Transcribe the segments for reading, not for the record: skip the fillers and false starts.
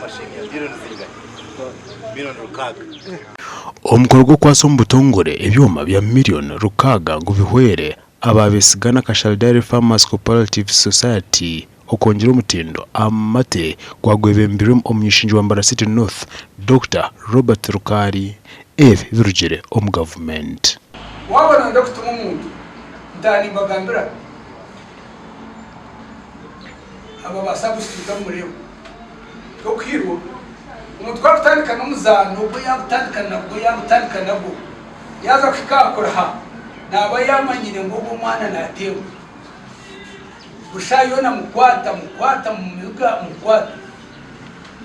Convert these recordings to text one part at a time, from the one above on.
Machine ya million zingana? Million 6. Omukoro gw'okukwatsa omu butongore ebyoma bya miriyoni 6 ngu bihwere aba Besigana Kashari Dairy Farmers Cooperative Society okwongyera omutindo aha mate gwagwebembirwemu omunyishengyero wa Mbarara City North, Dokita Robert Rukaari. Ebi birugire omu gavumenti. Waaba nooyenda kutuma omuntu, ntaaha nimbagambira aba ba substitute abu mureeba. Tokuhiirwa. Omuntu ku arikutandika n'omuzaano ogwo yaagutandika nagwo yaagutandika nagwo, yaaza kuhika aha kuriha naaba yaamanyire ngu ogwo omwana naateebwa. Bushaaha yoona mukwata mukwata mumiga mukwata.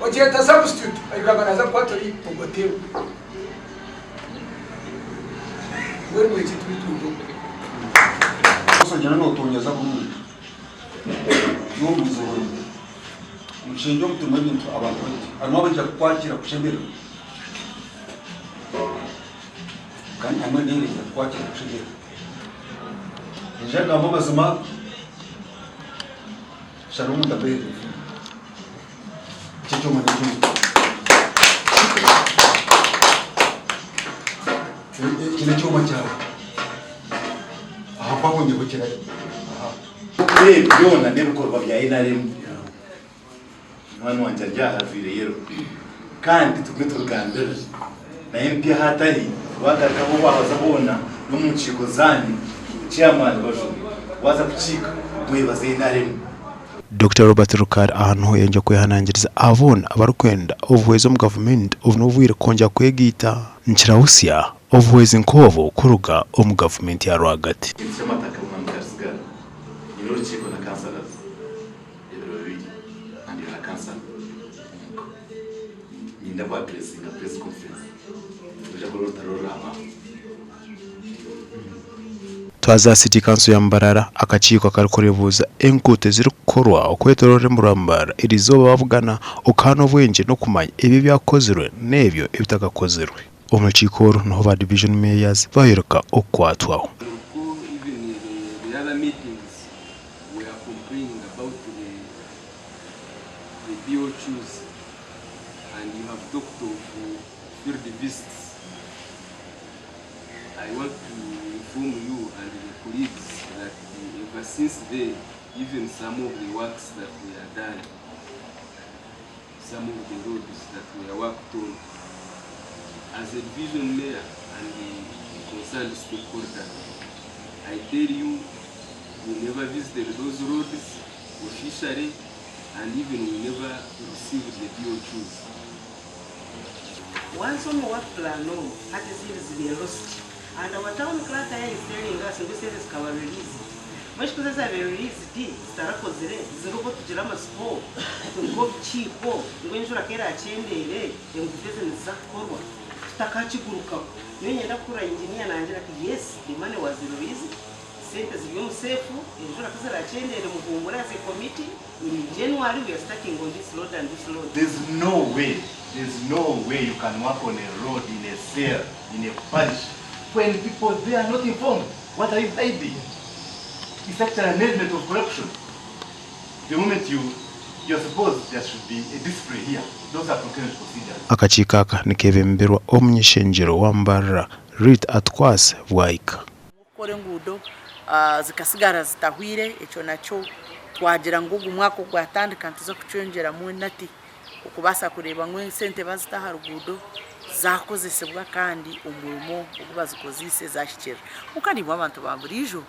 Ogyeta substitute ayikanga naaza kukwata ori ogwo ateebwa. Mbwenu mwegye twitunge okwo. Ogyenda nootonyeza buri muntu. N'obuguzi burimu. Omu kishengye omu turimu ebintu abantu baingi. Harimu abaija kukwakira kushemererwa kandi harimu endiijo eraija kukwakira kushemererwa. Niinyija kugamba amazima, shana omuntu ampeereze efumu. Eki ekyoma n'ekyoma. Eki n'ekyoma kyawe. Aha mpaho nyewe kirari. Aha. Ebi byona n'ebikorwa bya nrm. Munywani wangye ari aha ajwaire yellow kandi tugume tubigambirire. Na MP ahu atari waagaruka ahu waaza hoona n'omu nkiiko zaanyu chairman Bajune waaza kukiika mwebaze nrm. Dokita Robert Rukari aha niho yayongyera kwehanangiriza abo boona abarikwenda obuhwezi omu gavumenti obu n'obwire kwongyera kwegaita. Nikirahutsya obuhwezi nk'obu kuruga omu gavumenti ya rwagati. Ekintu ky'amataka Mwami Karusigara, nyine orukiiko na councillors ebiro bibiri and you're a councillor omuka. Niinyenda ku addressinga press conference noija kurora orutaro rurabaho. Twaza aha City Council ya Mbarara, akakiiko akarikureebuuza enguuto ezirikukorwa okwetoroora orurembo rwa Mbarara erizooba babugana okuhaana obwengye n'okumanya ebyo ebyakozirwe n'ebyo ebitakakozirwe. Omu rukiiko oru niho ba Division Mayors bayoreka okukwatwaho. Kuko even the other meetings we are complaining about the BOQs and you have talked of field visits. I want to inform you and the colleagues that ever since then even some of the works that were done, some of the roads that were worked on, as a division mayor and the concerned stakeholder, I tell you we never visited those roads officially and even we never received the BOQs. Waaza omu work plan omu hati ezindi zibaire lost and our town clerk here is telling us ngu esente zikaba released. Mbwenu shi ku zabaire released zitarakozire ziriho tugire amatsiko turi nk'obukiiko ngu enjura ku erakyendeere enguuto ezi niziza kukorwa tutakakigurukaho. Nyowe niinyenda kuhurira engineer nangira ati yes the money was released, esente ziri omu seefu, enjura ku zirakyendeere muhuumure as a committee. In January we are starting on this road and this road. There's no way, there's no way you can work on a road in a cell, in a parish when people there are not informed. What are you hiding? It's actually an element of corruption. The moment you, you're supposed there should be a display here. Those are procurement procedures. Akakiiko aka nikeebemberwa omuny'ishengyero wa Mbarara, Rita Atwase Bwaika. Kukora enguudo zikasigara zitahwire ekyo nakyo twagira ngu ogu mwaka ogwatandika nituza kukyongyeramu enati okubaasa kureeba ngu esente bazita aha ruguudo zaakozesibwa kandi omurimo ogu bazikozeise zaahikirira. Kwonka naimwe abantu ba buriijo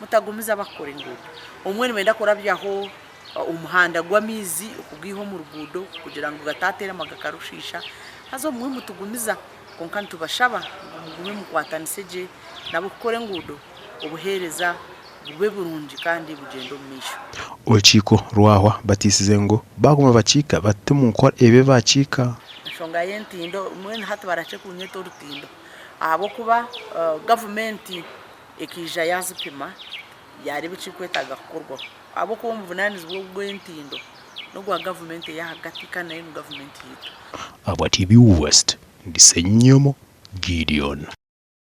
mutagumiza abakukora enguudo. Obumwe nibenda kurabyaho omuhanda gw'amaizi okugwiha omu ruguudo kugira ngu gataaterema gakarushiisha haza obumwe mutugumiza. Kwonka nitubashaba ngu mugume mukwatanise gye n'ab'okukora enguudo, obuheereza bube burungi kandi bugyende omu maisho. Orukiiko rwahwa batiisize ngu baaguma bakiika bate omu nkora ebi baakiika. Enshonga y'entindo mbwenu hati barakye kunyeta orutindo ahabw'okuba gavumenti ekaija yaazipima yaareeba ekirikwetaaga kukorwaho ahabw'okuba obuvunaanizibwa obw'entindo n'obwa gavumenti ey'ahagati kandi nayo ni gavumenti yaitu. Ahabwa TV West, ndi Ssenyomo Gideon.